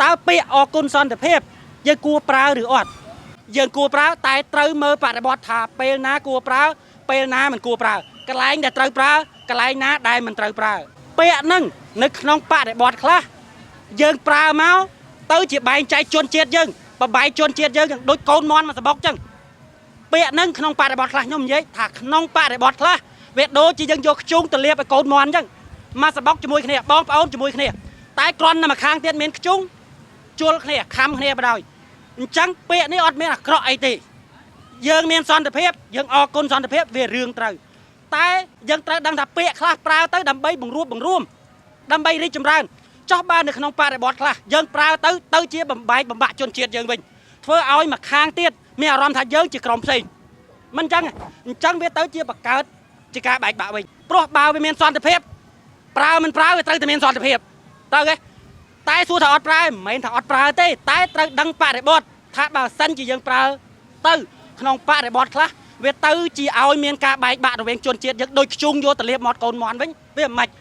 តើពាក្យអរគុណសន្តិភាពយើងគួរប្រើឬអត់យើងគួរប្រើតែត្រូវមើលបរិបទថាពេលណាគួរប្រើពេលណាមិនគួរប្រើកន្លែងដែលត្រូវប្រើកន្លែងណាដែលមិនត្រូវប្រើពាក្យហ្នឹងនៅក្នុងបរិបទខ្លះយើងប្រើមកទៅជាបែងចែកជនជាតិយើងបបែកជនជាតិយើងដូចកូនមន់មកសបុកចឹងពាក្យហ្នឹងក្នុងបរិបទខ្លះខ្ញុំនិយាយថាក្នុងបរិបទខ្លះវាដូចជាយើងយកខ្ជុងទៅលាបឲ្យកូនមន់ចឹងមកសបុកជាមួយគ្នាបងប្អូនជាមួយគ្នាតែគ្រាន់តែម្ខាងទៀតមានខ្ជុង ជួលគ្នាខំគ្នាបដ ாய் អញ្ចឹងពាក្យនេះអត់មានអាក្រក់អីទេយើងមានសន្តិភាពយើងអរគុណសន្តិភាពវារឿងត្រូវតែយើងត្រូវដឹងថាពាក្យខ្លះប្រើទៅដើម្បីបង្រួបបង្រួមដើម្បីរីកចម្រើនចោះបាននៅក្នុងបរិបទខ្លះយើងប្រើទៅទៅជាបំបែកបំបាក់ជនជាតិយើងវិញធ្វើឲ្យម្ខាងទៀតមានអារម្មណ៍ថាយើងជាក្រុមផ្សេងមិនអញ្ចឹងអញ្ចឹងវាទៅជាបង្កើតជាការបែកបាក់វិញព្រោះបើវាមានសន្តិភាពប្រើមិនប្រើវាត្រូវតែមានសន្តិភាពទៅទេ តែសួរថាអត់ប្រើមិនមែនថាអត់ប្រើទេតែត្រូវដឹងបរិបទថាបើសិនជាយើងប្រើទៅក្នុងបរិបទខ្លះវាទៅជាឲ្យមានការបែកបាក់រវាងជនជាតិយើងដូចខ្ជុងយកទៅលាបមាត់កូនមន់វិញវាមិនម៉េច។